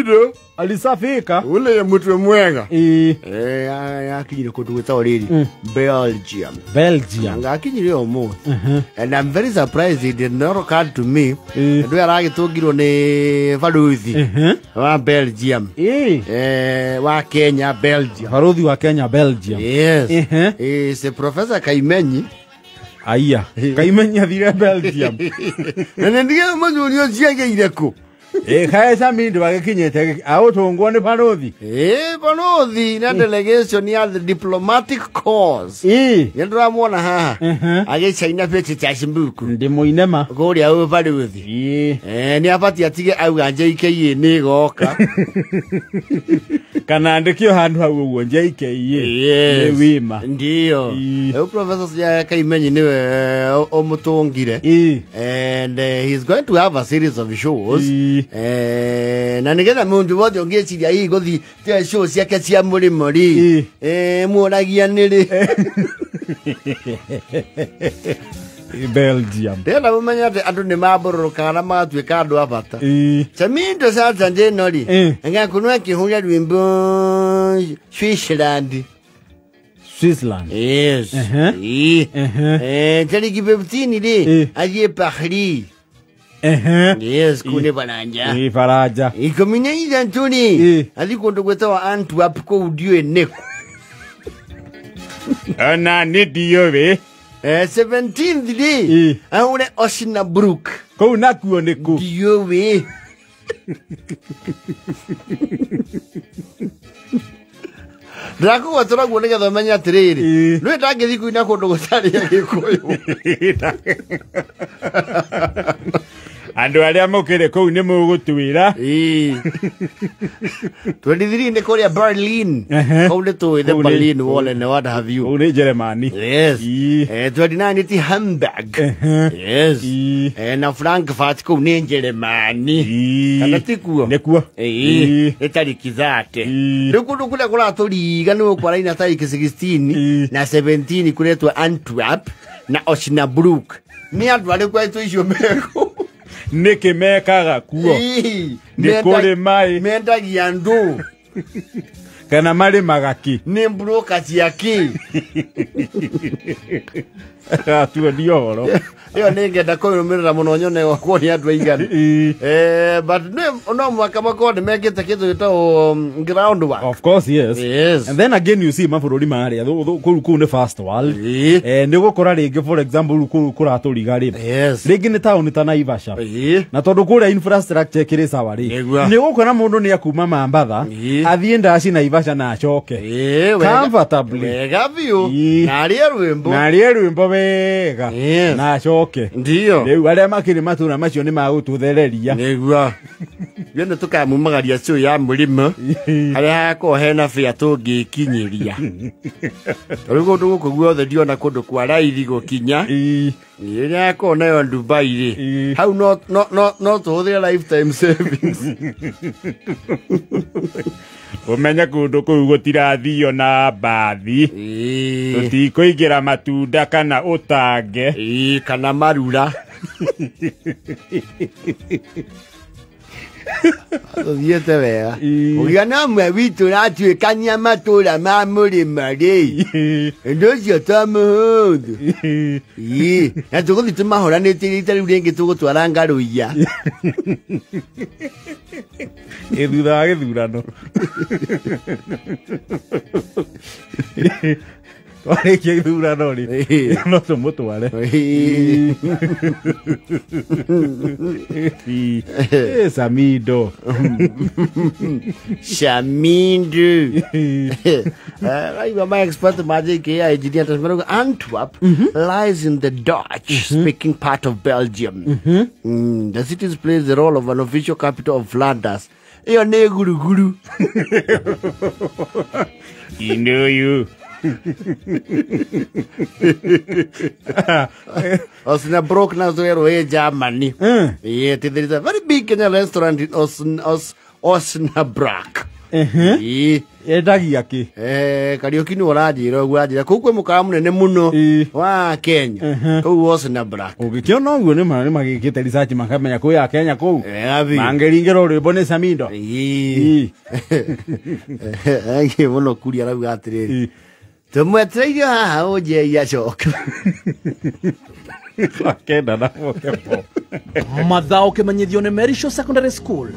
Samido alisafika ule mutwe mwega. Akinyire kundu gwitagwo riri Belgium. Belgium. Ngakinyire umuthi. And I'm very surprised he did not come to me. Ndu aragitungirwo ni baruthi wa Belgium. Wa Kenya Belgium. Baruthi wa Kenya Belgium. Yes. Is a Professor Kaimenyi. Aya, Kaimenyi athire Belgium. Na ndige muthuri ucio ageire ku. Kae Samido agikinyite autungwo ni baruthi. Baruthi na delegation ya the diplomatic corps. Nindiramuona haha agicaina pete cha Shimbuku. Ndi muinema kuria u baruthi. Ni abati atige auga JKA ni goka. Kana andikio handu hau uguo JKA. Ni wima. Ndio. Professor Kaimenyi niwe umutungire. And he's going to have a series of shows. Na nigetha mundu wothe ungiciria ii guthi tia show ciake cia murimo ri muoragia niri Belgium. Ndĩrenda mũmenye atĩ andũ nĩ mambũrũrũkaga na magatuĩka andũ a bata. Samido sasa njĩno rĩ ngakunwa akĩhũra rwĩmbo Switzerland. Switzerland. Yes. Tariki 15 rĩ athiĩ Paris. Yes, kune Faranja. Faranja. 13 rĩ athiĩ kũndũ gwĩtagwo Antwerp kũu ndiũĩ nĩkũ. Ona nĩ ndiũĩ. 17th rĩ ahũre Osnabrück. Kũu nakuo nĩkũ? Ndiũĩ. Ndĩrakũgwatũra guo nĩgetha ũmenye atĩrĩrĩ nĩwe ndangĩthiĩ kũina kũndũ gũtarĩ Agĩkũyũ. Andũ arĩa mokĩre kũu nĩ mũgũtwĩra. 23 nĩ kũrĩa Berlin. Kũu nĩ tũĩ the Berlin Wall and what have you. Kũu nĩ Germany. Yes. 29 nĩ Hamburg. Yes. Na Frankfurt kũu nĩ Germany. Kana ti kuo? Nĩ kuo. Nĩ tarĩki 30. Rĩu kũndũ kũrĩa kũratũriga nĩ gũkwaraina tarĩki 16 na 17 kũretwo Antwerp na Osnabrück. Nĩ andũ arĩkũ aitũ icio mekũ? Nĩkĩ mekaga kuo? Nĩ kũrĩ maĩ. Mendagia andũ. Kana marĩmaga kĩ? Nĩ mburoka cia kĩ? Tuonie ũhoro. Ĩyo nĩ ngenda kũrũmĩrĩra mũno nyone gwakwo nĩ andũ aigana. But no mwaka makorwo nĩ mekĩte kĩndũ gĩtagwo groundwork. Of course, yes. Yes. And then again you see mabũrũri marĩa kũu nĩ first world. Nĩ ũgũkora rĩngĩ for example kũu kũratũriga rĩ. Yes. Rĩngĩ nĩ taũni ta Naivasha. Na tondũ kũrĩa infrastructure ĩkĩrĩ sawa rĩ. Nĩ ũgũkora mũndũ nĩ akuma Mambatha athiĩ ndaci Naivasha na acoke. Comfortably. Wega biũ. Na arĩe rwĩmbo. Na arĩe rwĩmbo wega. Na acoke. Ndio. Rĩu arĩa makĩrĩ matũra macio nĩ magũtũthereria. Nĩguo. Ithuĩ nĩ tũkamumagaria show ya mũrĩmo harĩa hagakorwo hena bĩa tũngĩkinyĩria. Rĩu kũndũ gũkũ guothe ndiona kũndũ kwa raithi gũkinya. Rĩrĩa yakorwo nayo Dubai rĩ hau no tũhũthĩre lifetime savings. Ũmenye kũndũ kũu gũtirathio na mbathi. Tũtikũingĩra matunda kana ũtange. Kana marura. Tũthiĩte wega. Ũgĩa amwe witũ ũratuĩkania matũra ma mũrĩma rĩ. Ũndũ ũcio to mũhũthũ. Na tũgũthiĩ tũmahũranĩtie rita rĩu rĩngĩ tũgũtwara ngarũiya. Thutha wa gĩthurano. Twarĩkia gĩthurano rĩ no tũmũtware. Samido. Samido. My expert magic AI engineer Antwerp lies in the Dutch-speaking part of Belgium. The city plays the role of an official capital of Flanders. Iyo nĩ guruguru. He knew you. Osnabrück nazo e Germany. Yeah, there is a very big Kenyan restaurant in Osnabrück. Ĩĩ. Endagia kĩ? Kariũki nĩ ũranjĩra ũguo, anjĩra kũu kwĩ mũkawa mũnene mũno Ĩĩ. wa Kenya kũu Osnabrück. Ũgĩkĩona ũguo nĩ ma nĩ magĩkĩte research makamenya kũu ya Kenya kũu. Wega biũ. Mangĩringĩrwo rwĩmbo nĩ Samido. Ĩĩ. Ĩĩ. Ĩ mũno kuria arauga atĩrĩrĩ, Ĩĩ. tũmwetereire haha ũnjei acoka. Wakenda na mokepo. Mathao kĩmenyithio nĩ Merisho Secondary School.